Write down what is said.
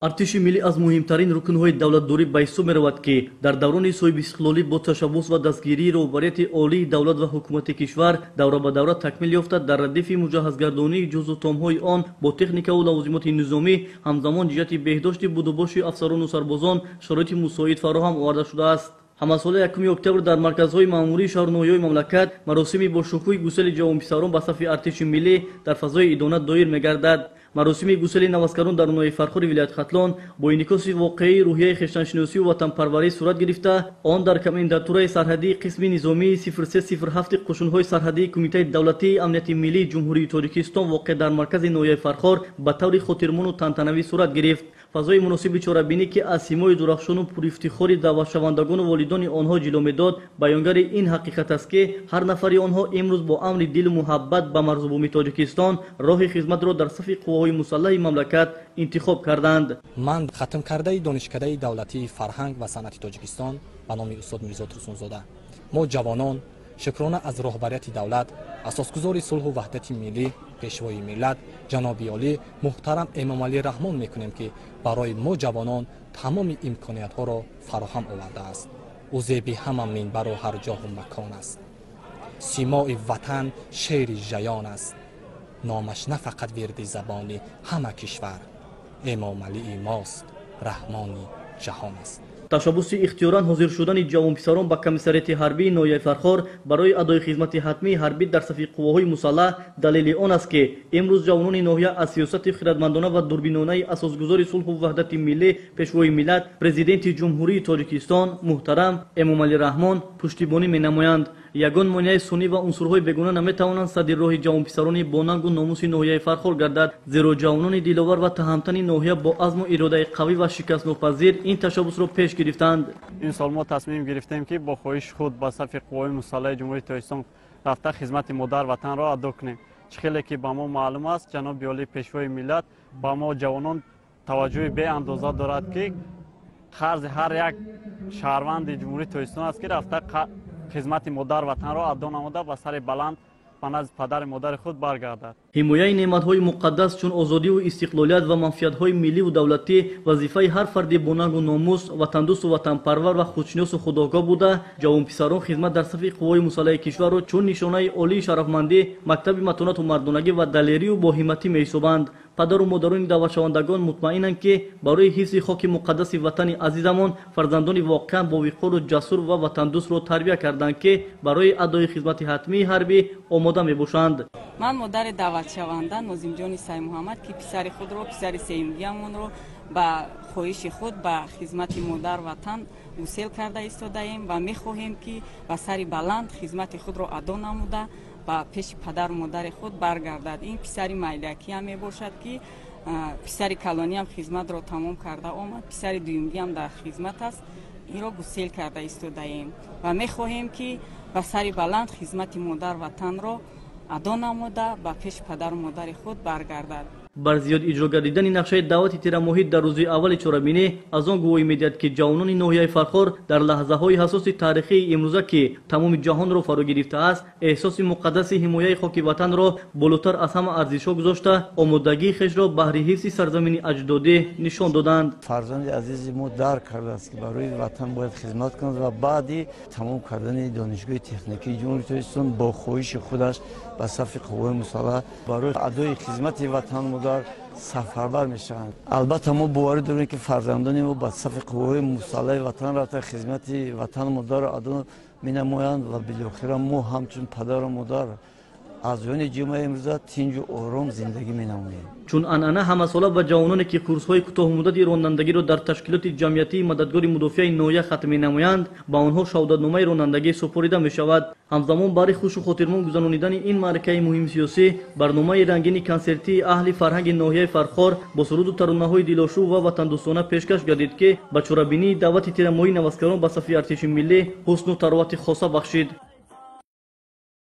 Артиши миллӣ аз муҳимтарин рукнҳои давлатдорӣ ба ҳисоб меравад, ки дар даврони соҳибистиқлолӣ бо ташаббус ва дастгирии роҳбарияти олии давлат ва ҳукумати кишвар давра ба давра такмил ёфта, дар радифи муҷаҳҳазгардонии ҷузъу томҳои он бо техникаву лавозимоти низомӣ, ҳамзамон ҷиҳати беҳдошти будубоши афсарону сарбозон шароити мусоид фароҳам оварда шудааст. Ҳамасола 1 октябр дар марказҳои маъмурии шаҳру ноҳияҳои мамлакат маросими бошукӯҳи гусели ҷавонписарон ба сафи артиши миллӣ дар фазои идона доир мегардад. Маросими гусели наваскарон дар ноҳияи Фархори вилояти Хатлон бо инъикоси воқеии рӯҳияи хештаншиносию ватанпарварӣ сурат гирифта, он дар комендатураи сарҳадии қисми низомии 0307 қушунҳои сарҳадии Кумитаи давлатии амнияти миллии Ҷумҳурии Тоҷикистон воқеъ дар маркази ноҳияи Фархор ба таври хотирмону тантанавӣ сурат гирифт. Фазои муносиби чорабинӣ, ки аз симои дурахшону пурифтихори даъватшавандагону волидони онҳо ҷило медод, баёнгари ин ҳақиқат аст, ки ҳар нафари онҳо имрӯз бо амри дилу муҳаббат ба марзубуми Тоҷикистон роҳи хизматро дар сафи қувваҳои мусаллаҳи мамлакат интихоб карданд. Ман хатмкардаи Донишкадаи давлатии фарҳанг ва санъати Тоҷикистон ба номи устод Мирзо Турсунзода. Мо ҷавонон шукрона аз роҳбарияти давлат, асосгузори сулҳу ваҳдати миллӣ, пешвои миллат, ҷаноби олӣ муҳтарам Эмомалӣ Раҳмон мекунем, ки барои мо ҷавонон тамоми имкониятҳоро фароҳам овардааст. Ӯ зеби ҳама минбару ҳар ҷоҳу макон аст. Симои ватан шери жаён аст. Номаш на фақат вирди забони ҳама кишвар, Эмомалии мост, раҳмони ҷаҳон аст. Ташаббуси ихтиёран ҳозир шудани ҷавонписарон ба комиссариати ҳарбии ноҳияи Фархор барои адои хизмати ҳатмии ҳарбӣ дар сафи қувваҳои мусаллаҳ далели он аст, ки имрӯз ҷавонони ноҳия аз сиёсати хирадмандона ва дурбинонаи асосгузори сулҳу ваҳдати миллӣ, пешвои миллат, Президенти Ҷумҳурии Тоҷикистон муҳтарам Эмомалӣ Раҳмон пуштибонӣ менамоянд. Ягон монеаи сунъӣ ва унсурҳои бегона наметавонанд садди роҳи ҷавонписарони бонангу номуси ноҳияи Фархор гардад, зеро ҷавонони диловар ва таҳамтани ноҳия бо азму иродаи қавӣ ва шикастнопазир ин ташаббусро пеш гирифтанд. Ин сол мо тасмим гирифтем, ки бо хоҳиши худ ба сафи қувваҳои мусаллаҳи Ҷумҳурии Тоҷикистон рафта, хизмати модар ватанро адо кунем. Чӣ хеле ки ба мо маълум аст, ҷаноби олӣ пешвои миллат ба мо ҷавонон таваҷҷӯҳи беандоза дорад, ки қарзи ҳар як шаҳрванди Ҷумҳурии Тоҷикистон аст, ки рафта хизмати модар ватанро адо намуда, ба сари баланд ба назди падари модари худ баргардад. Ҳимояи неъматҳои муқаддас чун озодиву истиқлолият ва манфиатҳои милливу давлатӣ вазифаи ҳар фарди бонангу номус, ватандӯсту ватанпарвар ва худшиносу худогоҳ буда, ҷавонписарон хизмат дар сафи қувваҳои мусаллаҳи кишварро чун нишонаи олии шарафмандӣ, мактаби матонату мардонагӣ ва далерию боҳимматӣ меҳисобанд. Падару модарони даъватшавандагон мутмаинанд, ки барои ҳифзи хоки муқаддаси ватани азизамон фарзандони воқеан бовиқору ҷасур ва ватандӯстро тарбия карданд, ки барои адои хизмати ҳатмии ҳарбӣ омода мебошанд. Ман модари даъватшаванда Нозимҷони Саймуҳаммад, ки писари худро, писари сеюмгиамонро ба хоҳиши худ ба хизмати модар ватан гусел карда истодаем ва мехоҳем, ки ба сари баланд хизмати худро адо намуда, ба пеши падару модари худ баргардад. Ин писари майлакиам мебошад, ки писари калониам хизматро тамом карда омад, писари дуюмгиам дар хизмат аст. Инро гусел карда истодаем ва мехоҳем, ки ба сари баланд хизмати модар ватанро адо намуда, ба пеши падару модари худ баргардад. Бар зиёд иҷро гардидани нақшаи даъвати тирамоҳӣ дар рӯзи аввали чорабинӣ аз он гувоҳӣ медиҳад, ки ҷавонони ноҳияи Фархор дар лаҳзаҳои ҳассоси таърихии имрӯза, ки тамоми ҷаҳонро фаро гирифтааст, эҳсоси муқаддаси ҳимояи хоки ватанро болотар аз ҳама арзишҳо гузошта, омодагии хешро баҳри ҳифзи сарзамини аҷдодӣ нишон доданд. Фарзанди азизи мо дарк кардааст, ки барои ватан бояд хизмат кунад ва баъди тамом кардани Донишгоҳи техникии Ҷумҳурии Тоҷикистон бо хоҳиши худаш ба сафи қувваҳои мусаллаҳ барои адои хизмати ватан модар сафарбар мешаванд. Албатта, мо боварӣ дорем, ки фарзандони мо ба сафи қувваҳои мусаллаҳи ватан рафта, хизмати ватану модарро адо менамоянд ва билохира мо ҳамчун падару модар аз ҷони ҷомеаи имрӯза тинҷу ором зиндагӣ менамоем. Чун анъана ҳамасола ба ҷавононе, ки курсҳои кӯтоҳмуддати ронандагиро дар ташкилоти ҷамъиятии мададгори мудофиаи ноҳия хатм менамоянд, ба онҳо шаҳодатномаи ронандагӣ супорида мешавад. Ҳамзамон барои хушу хотирмон гузаронидани ин маъракаи муҳими сиёсӣ барномаи рангини консертии аҳли фарҳанги ноҳияи Фархор бо суруду таронаҳои дилошӯб ва ватандӯстона пешкаш гардид, ки ба чорабинии даъвати тирамоҳии наваскарон ба сафи артиши миллӣ ҳусну таровати хоса бахшид.